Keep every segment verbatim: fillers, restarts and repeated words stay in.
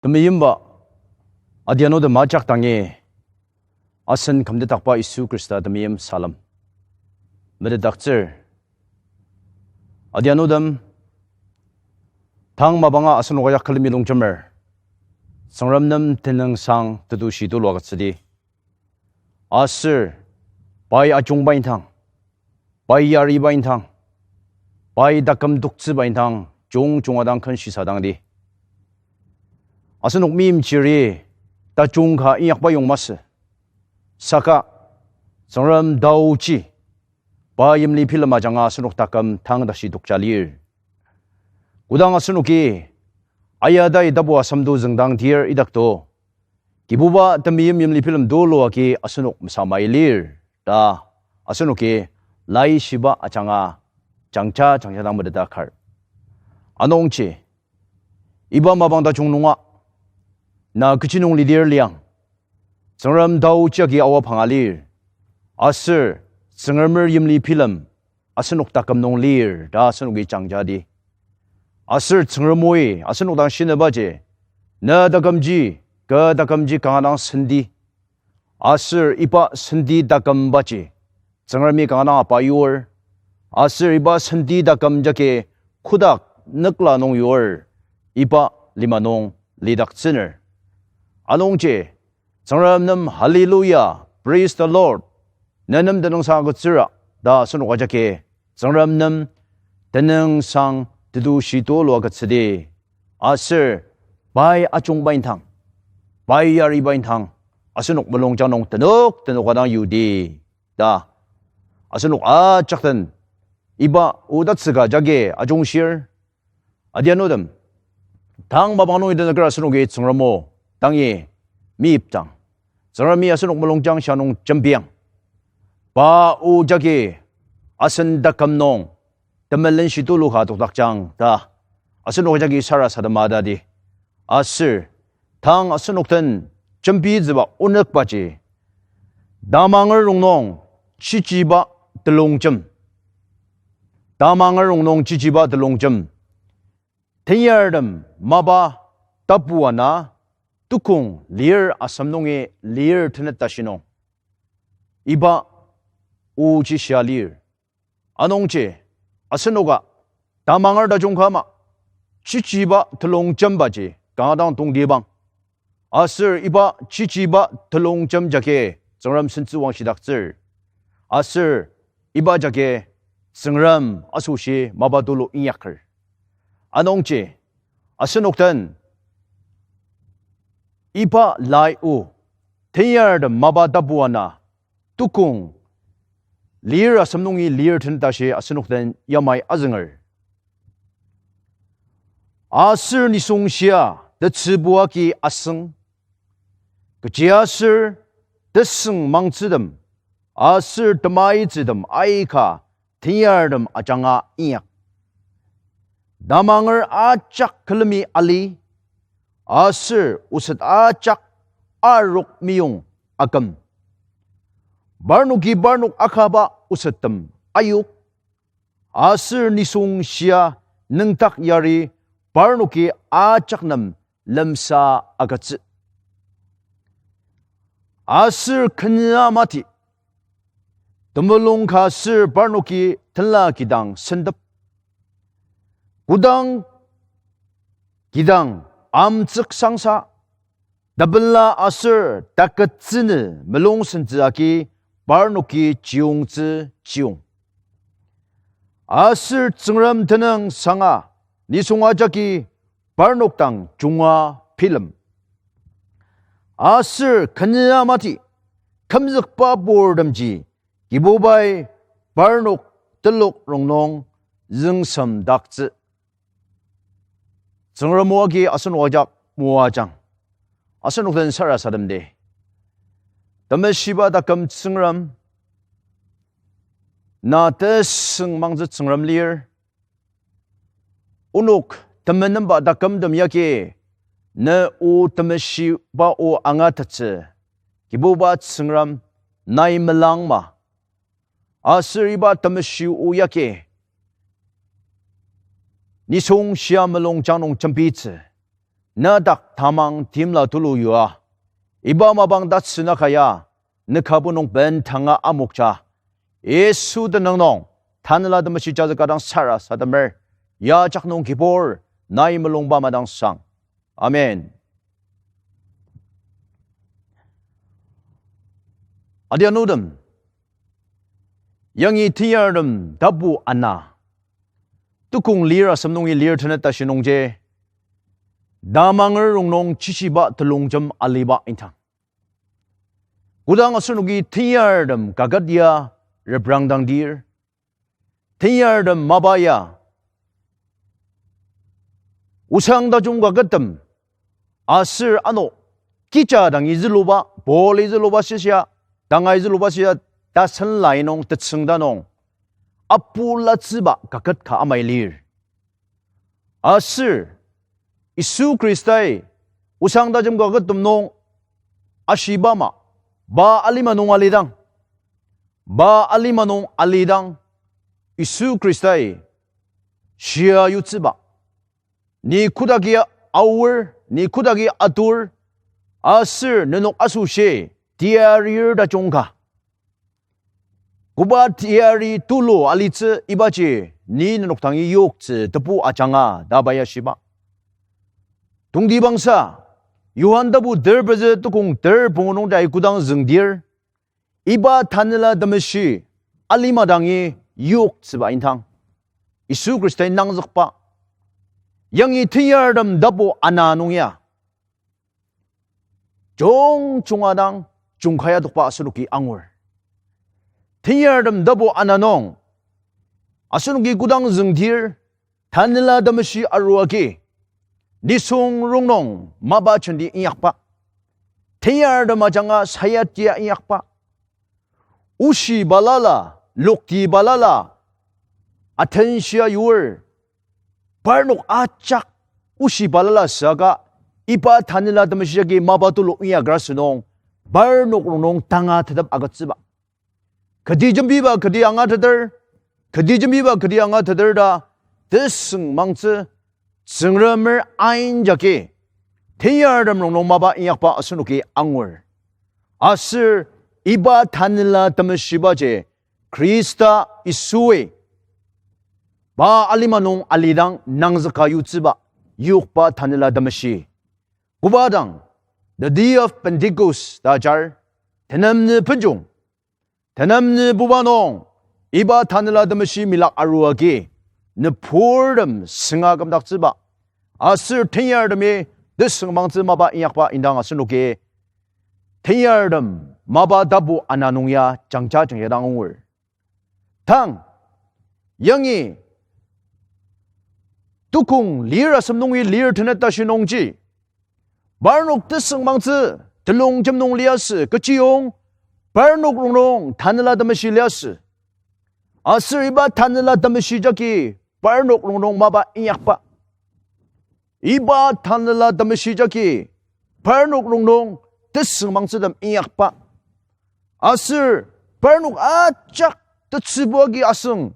Temeimba adianutem ajak dangi, asen kümtetdakba Yisu Khrista temeim salem metetdaktsür. Adianutem, tang mapanga asenok ajak külemi longjemer, Tsüngrem nem tenüngsang tetushi tulu agütsüdi. Aser pai ajungba indang, pai yariba indang, pai taküm toktsüba indang, jungjunga dang ken shisadangdi. Asenok meimchiri tajung ka inyakba yong masü. Saka Tsüngrem taoji pa yimli bilem ajanga asenok taküm tang tashi tokja lir. Kodang asenoki ayadai tapu asamdo züngdang tir idakto, Kibuba temeim yimli bilem tulu agi asenok mesamai lir ta asenoki laishiba ajanga jangja jangja dang meteta kar. Anungji, iba mapang tajung nunga na kechi nung lidir liang, Tsüngrem taoji agi awa panga lir, aser Tsüngremer yimli bilem asenok taküm nung lir ta asenoki jangjadi. Aser Tsüngrem oi asenok dang shinibaji, na takümji, kü takümji kanga dang senti. Aser iba senti takümbaji Tsüngremi kanga dang apa yur. Aser iba senti taküm jagi kotak nükla nung yur, iba lima nung lidaktsüner. Anungji, Tsüngrem nem hallelujah, praise the Lord, ne nem tenüngsang agütsüra ta asenok ajaki Tsüngrem nem tenüngsang tetushi tulu agütsüdi. Aser pai ajungba indang, pai yariba indang, asenok mulungjang nung tenük tenüka dang yudi ta asenok ajak den iba oda tsüka jagi ajungshir. Adianutem, tang mapang nung iten akar asenoki Tsüngrem o tangi meyipdang, Tsüngremi asenok mulungjang sha nung jembiang. Pa o jagi asen taküm nung temelenshi tulu ka tokdakjang ta asenok jagi sarasadema tadi. Aser tang asenok den jembitsüba onükbaji, tamanger rongnung chichiba telongjem. Tamanger rongnung chichiba telongjem. Tenyartem mapa tapu ana tukong lir asem nungi lir tenet tashi nung, iba oji shia lir. Anungji, asenoka tamanger tajung ka ama chichiba telongjembaji kanga dang tongtibang. Aser iba chichiba telongjem jagi Tsüngrem sentsüwangshidaktsür. Aser iba jagi Tsüngrem asoshi mapa tulu inyaker. Anungji, asenok den iba lai o, tenyartem mapa tapu ana tukong lir asem nungi lir tenet tashi asenok den yamai azünger. Aser nisung shia tetsübu agi asüng, kechiaser tesüng mangtsütem aser temaitsütem aika tenyartem ajanga inyak. Tamanger ajak külemi ali, aser oset ajak arok meyong aküm. Parnoki parnok akaba osettem ayok, aser nisung shia nüngdak yari parnoki ajak nem lemsa agütsü. Aser kenya mati, temulung ka aser parnoki tenla kidang sentep. Kodang kidang amtsük sangsa, tepela aser taketsünü mulung sentsü agi parnoki chiyungtsü chiyung. Aser Tsüngrem tenüng sanga nisung ajaki parnok dang junga bilem. Aser kenya mati, kümzükba purtemji Kibubai parnok telok rongnung züngsemdaktsü. Tsüngrem o agi asenok ajak moajang. Asenok den sarasademdi. Temeshiba taküm Tsüngrem, na tesüng mangtsü Tsüngrem lir. Onok temenemba takümtem yagi ne o temeshiba o angatettsü. Kibuba Tsüngrem, nai melangma. Aser iba temeshi o yagi nisung shia mulungjang nung jembitsü. na dak tamang timla tulu yua. Iba mapang tatsüka ya, ne kübok nung bendanga amokja. Yisu tenüng nung, Tanela Temeshi jazüka dang sarasademer. Ya jak nung kibur, nai mulungba madangsang. Amen. Adianutem, yangi Tenyartem tapu ana, tukong lir asem nungi lir tenet tashi nungji, tamanger rongnung chishiba telongjem aliba indang. Kodang asenoki Tenyartem kaket ya reprangdangdir, Tenyartem mapa ya, osang tajung kakettem, aser ano, kija dangi züluba, Pauli züluba shisa, tangai züluba shisa, tasen lai nung tetsüngda nung, apulatsüba kaket ka amai lir. Aser, Yisu Khristai, osang tajung kakettem nung, ashiba ama, pa alima nung alidang, pa alima nung alidang, Yisu Khristai, shia yutsüba. Ni kodaki aor, ni kodaki atur, aser nenok asoshi, tiarir tajung ka. Koba tiari tulu alitsü ibaji, ni nenok dangi yoktsü tebu ajanga ta pa ya shiba. Tongtibangsa, Johan tapu ter pezü tukong ter pungu nung tai kodang züngdir, iba Tanela Temeshi alima dangi yoktsüba indang, Yisu Khristai nangzükba, yangi Tenyartem tapu ana nung ya jungjunga dang jungkaya tokba asenoki angur. Tenyartem tapu ana nung, asenoki kodang züngdir, Tanela Temeshi arua agi, nisung rongnung mapa jenti inyakba, Tenyartem ajanga sayatia inyakba, oshi balala, lokti balala, atenshia yur, parnok ajak oshi balala saka, iba Tanela Temeshi agi mapa tulu inyaker asünung, parnok rongnung tangatetep agütsüba. Kati jembiba kati angateter, kati jembiba kati angateter ta, tesüngmangtsü, Tsüngremer ain jagi, Tenyartem rongnung mapa inyakba asenoki angur. Aser iba Tanela Temeshibaji, Khrista Yisui, pa alima nung alidang nangzüka yutsüba, yokba Tanela Temeshi. Koba dang, the day of Pentecost ta ajar, tenem nü benjong, tenem nü buba nung, iba Tanela Temeshi milak arua agi, nüburtem sünga kümdaktsüba, aser tenyartemi tesüngmangtsü mapa inyakba indang asenoki, tenyartem mapa tapu ana nung ya jangja jangja dang angur. Tang, yangi, tukong lir asem nungi lir tenet tashi nungji, parnok tesüngmangtsü telongjem nung liasü kechiyong, parnok rongnung Tanela Temeshi liasü. Aser iba Tanela Temeshi jagi parnok rongnung mapa inyakba. Iba Tanela Temeshi jagi parnok rongnung tesüngmangtsütem inyakba. Aser parnok ajak tetsübu agi asüng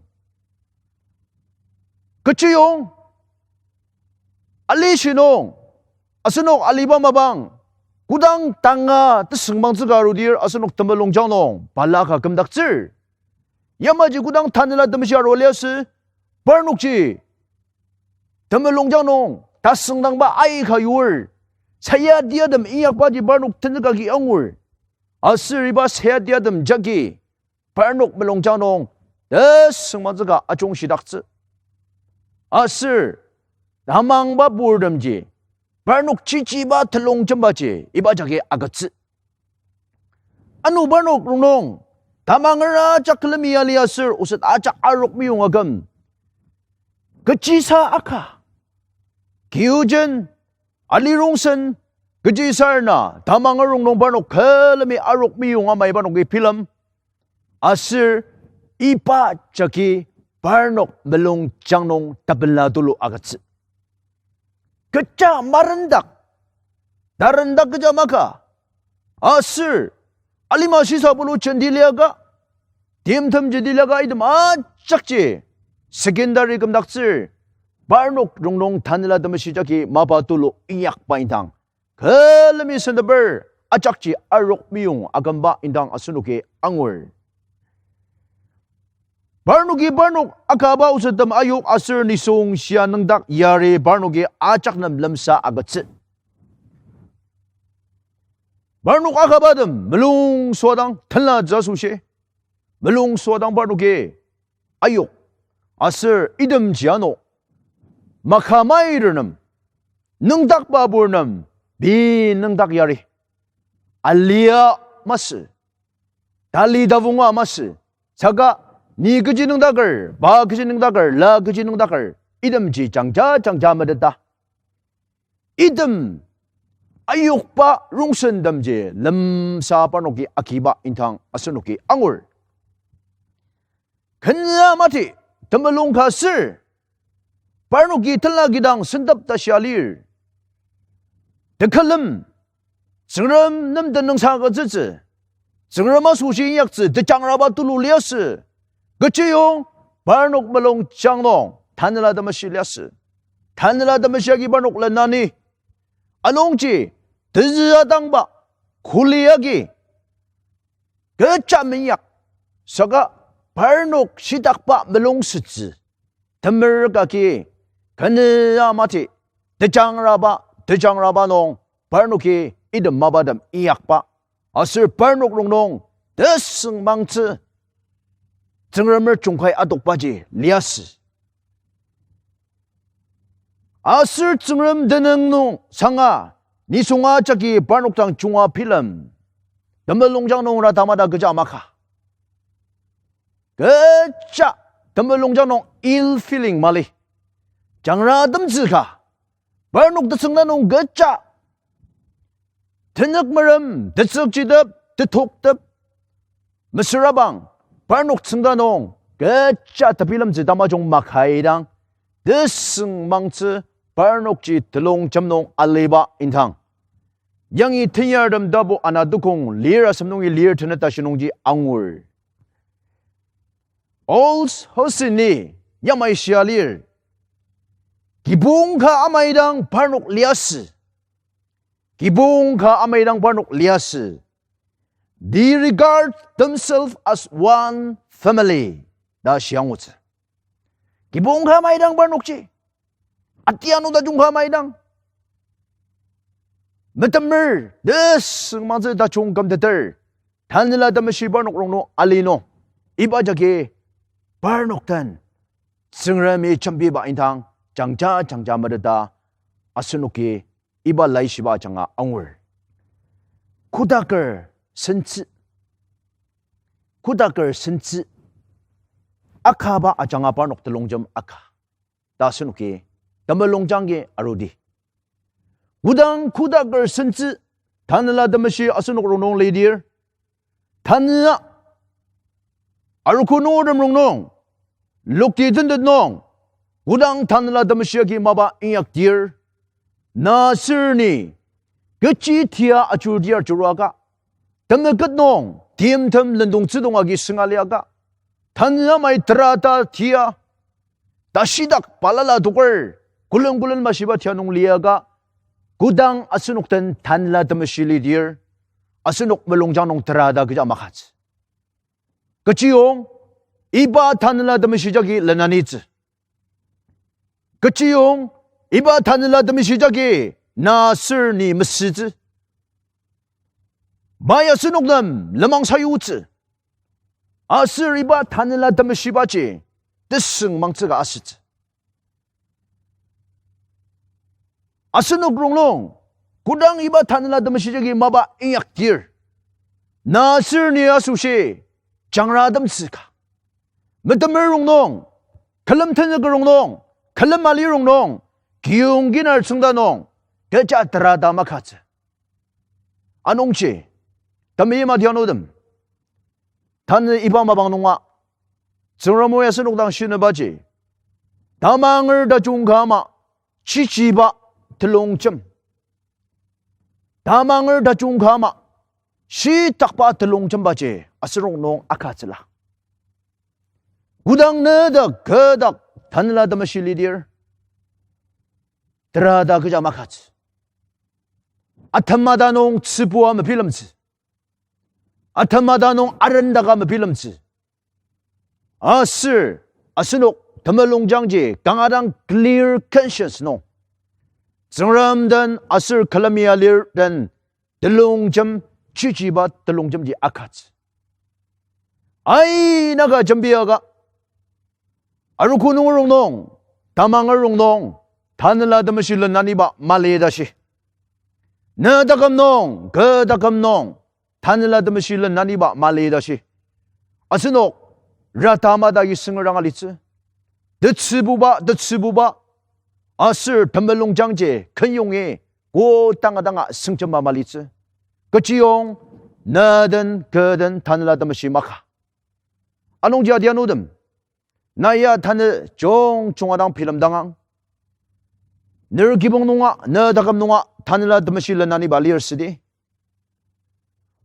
kechiyong, alishi nung, asenok aliba mapang, kodang tanga tesüngmangtsü ka arudir asenok temulungjang nung balaka kümdaktsür. Yamaji kodang Tanela Temeshi arua liasü, parnokji temulungjang nung tasüngdangba aika yur, sayatiatem inyakbaji parnok tenük agi angur. Aser iba sayatiatem jagi parnok mulungjang nung tesüngmangtsü ka ajungshidaktsü. Aser tamangba purtemji parnok chichiba telongjembaji iba jagi agütsü. Ano parnok rongnung tamanger ajak külemi aliaser oset ajak arok meyong aküm kechisa aka. Kiujen, alirongsen, kechisarena tamanger rongnung parnok külemi arok meyong amai parnoki bilem. Aser iba jagi parnok mulungjang nung tepela tulu agütsü. Kecha marendak, tarendak kecha maka. Aser alima shisa pulu jenti liaka, timtem jenti liaka item ajakji secondary kümdaktsür. parnok rongnung Tanela Temeshi jagi mapa tulu inyakba indang, külemi senteper ajakji arok meyong akümba indang asenoki angur. Parnoki parnok akaba osettem ayok aser nisung shia nüngdak yari parnoki ajak nem lemsa agütsü. Parnok akabatem mulung süadang tenlatsü asoshi, mulung süadang parnoki ayok aser itemji ano makamai ter nem, nüngdakba pur nem, pei nüngdak yari, alia masü, tali tavunga masü, saka ni kechi nüngdaker, pa kechi nüngdaker, la kechi nüngdaker, itemji jangja jangja meteta, item ayokba rongsentemji lemsa parnoki agiba indang asenoki angur. Kena mati temulung ka sür, parnoki tenla kidang sentep ta shia lir. Tekülem, Tsüngrem nem tenüngsang agütsütsü, Tsüngrem asoshi inyaktsü tejangraba tulu liasü. Kechiyong parnok mulungjang nung Tanela Temeshi liasü. Tanela Temeshi agi parnok lenani. Anungji tezü atangba kuli agi kecha meinyak, saka parnok shitakba mulung sütsü temer kagi kena mati tejangraba, tejangraba nung parnoki item mapatem inyakba, aser parnok rongnung tesüngmangtsü Tsüngremer jungkai adokbaji liasü. Aser Tsüngrem tenüng nung sanga nisunga jagi parnok dang junga bilem temulungjang nung ratamada kecha maka. Kecha temulungjang nung ill feeling mali. Jangratemtsü ka. Parnok tesüngda nung kecha tenük merem, tetsükchitep, tetoktep, mesürabang, parnok tsüngda nung kecha tebilemtsü tamajung makaidang, tesüngmangtsü parnokji telongjem nung aliba indang, yangi Tenyartem tapu ana tukong lir asem nungi lir tenet tashi nungji angur. Old Hosini yamai shia lir. Kibong ka amaidang parnok liasü. Kibong ka amaidang parnok liasü. They regard themselves as one family ta shia angutsü. Kibong ka amaidang parnokji, atianu tajung ka amaidang, metemer tesüngmangtsü tajung kümteter, Tanela Temeshi parnok rongnung ali nung, iba jagi parnok den Tsüngremi jembiba indang jangja jangja meteta asenoki iba laishiba ajanga angur. Kodaker sentsü, kodaker sentsü akaba ajanga parnok telongjem aka ta asenoki temulungjang agi arudi. Kodang kodaker sentsü Tanela Temeshi asenok rongnung lidir, tanü arogo nungertem rongnung, lokti tentet nung, kodang Tanela Temeshi agi mapa inyakdir, na sür ni kechi tia ajurdir ajuruaka, temeket nung timtem lendongtsüdong agi sengaliaka, tanü amai terata tia, tashidak balala toker, külen külen mashiba tia nung liaka, kodang asenok den Tanela Temeshi lidir, asenok mulungjang nung terata kecha makatsü. Kechiyong iba Tanela Temeshi jagi lenanitsü. Kechiyong iba Tanela Temeshi jagi na sür ni mesütsü. Pai asenok nem lenmang sayutsü. Aser iba Tanela Temeshibaji tesüngmangtsü ka asütsü. Asenok rongnung, kodang iba Tanela Temeshi jagi mapa inyakdir, na sür ni asoshi jangratemtsü ka, metemer rongnung, külem tenük rongnung, külem ali rongnung, kiyong kinar tsüngda nung, kecha terata makatsü. Anungji, temeim adianutem, tanü iba mapang nunga, Tsüngrem o asenok dang shinübaji, tamanger tajung ka ama, chichiba telongjem, tamanger tajung ka ama, shitakba telongjembaji asenok nung akatsüla. Kodang nedak kedak Tanela Temeshi lidir, terata kecha makatsü. Atemata nung tsübua mebilemtsü. Atemata nung arendaka mebilemtsü. Aser, asenok temulungjangji kanga dang clear conscience nung, Tsüngrem den aser külemi alir den telongjem, chichiba telongjemji akatsü. Aina ka jembiaka, arogo nung rongnung, tamanger rongnung, Tanela Temeshi lenaniba mali tashi. Ne taküm nung, kü taküm nung, Tanela Temeshi lenaniba mali tashi. Asenok rata mata yisüngerang alitsü. Tetsübuba, tetsübuba. Aser temulungjangji kenyongi kodanga danga sengjema malitsü. Kechiyong, ne den, kü den, Tanela Temeshi maka. Anungji adianutem, na ya tanü jungjunga dang bilemdangang. Ner kibong nunga, ne taküm nunga, Tanela Temeshi lenaniba lir südi.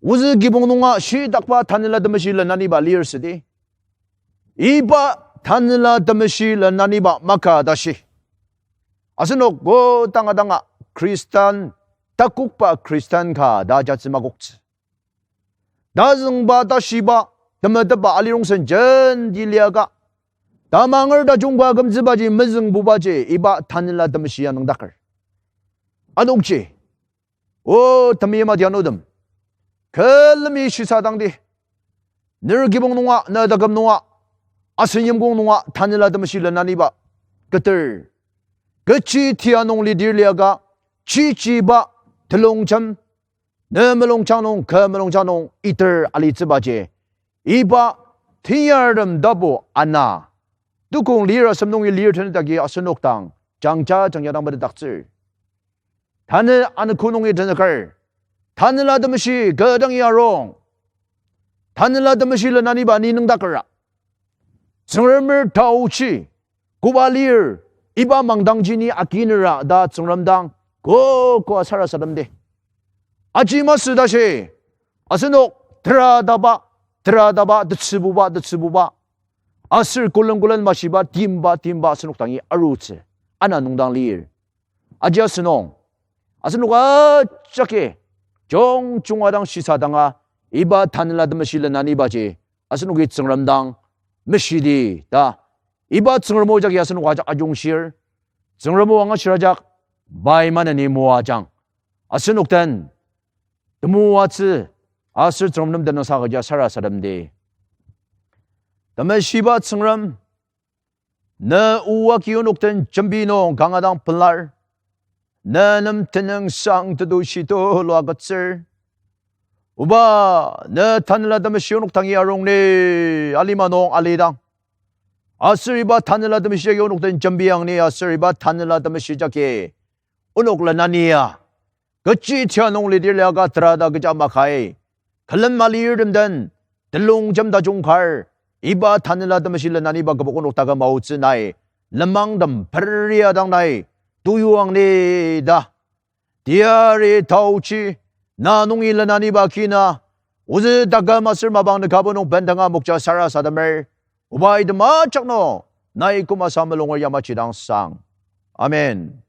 Ozü kibong nunga shitakba Tanela Temeshi lenaniba lir südi. Iba Tanela Temeshi lenaniba maka tashi. Asenok kodanga danga Khristan, takokba Khristan ka ta jatsü makoktsü. Tazüngba, tashiba, temetetba alirongsen jenti liaka, tamanger tajungba kümtsübaji mezüngbubaji iba Tanela Temeshi ya nüngdaker. Anungji, o temeim adianutem, külemi shisadangdi, ner kibong nunga, ne taküm nunga, asen yimkong nunga Tanela Temeshi lenaniba keter, kechi tia nung lidir liaka, chichiba telongjem, ne mulungjang nung, kü mulungjang nung iter alitsübaji, iba teyartem tapu ana, tukong lir asem nungi lir tenetagi asenok dang jangja jangja dang metetdaktsür. Tanü anogo nungi tenüker, Tanela Temeshi kü dangi arung, Tanela Temeshi lenaniba ni nüngdakera, Tsüngremer taochi koba lir, iba mangdangji ni akinera ta Tsüngrem dang kokoa sarasademdi. Aji masü tashi, asenok terataba, terataba, tetsübuba, tetsübuba, aser külen külen mashiba, timba, timba asenok dangi arutsü, ana nüngdang lir. Aji asünung, asenok ajaki jungjunga dang shisadanga, iba Tanela Temeshi lenanibaji asenoki Tsüngrem dang meshidi ta, iba Tsüngrem o jagi asenok ajak ajungshir. Tsüngrem o angashir ajak pai maneni moajang, asenok den temoatsü aser Tsüngrem nem tenüngsang agüja sarasademdi. Temeshiba Tsüngrem, ne o agi onok den jembi nung kanga dang pelar, ne nem tenüngsang tetushi tulu agütsür. Oba, ne Tanela Temeshi onok dangi arung ni alima nung alidang, aser iba Tanela Temeshi jagi onok den jembiang ni aser iba Tanela Temeshi jagi onok lenania kechi tia nung lidir liaka terata kecha makai, külem malirtem den telongjem tajung kar, iba Tanela Temeshi lenaniba kübok onok taküm aotsü nai, lenmangtem peria dang nai tuyuang ni ta, teyari taochi, na nungi lenaniba kina, ozü taküm aser mapang nükabo nung bendanga mokja sarasademer. Oba, item ajak nung nai kümasa mulunger yamaji dang sang. Amen.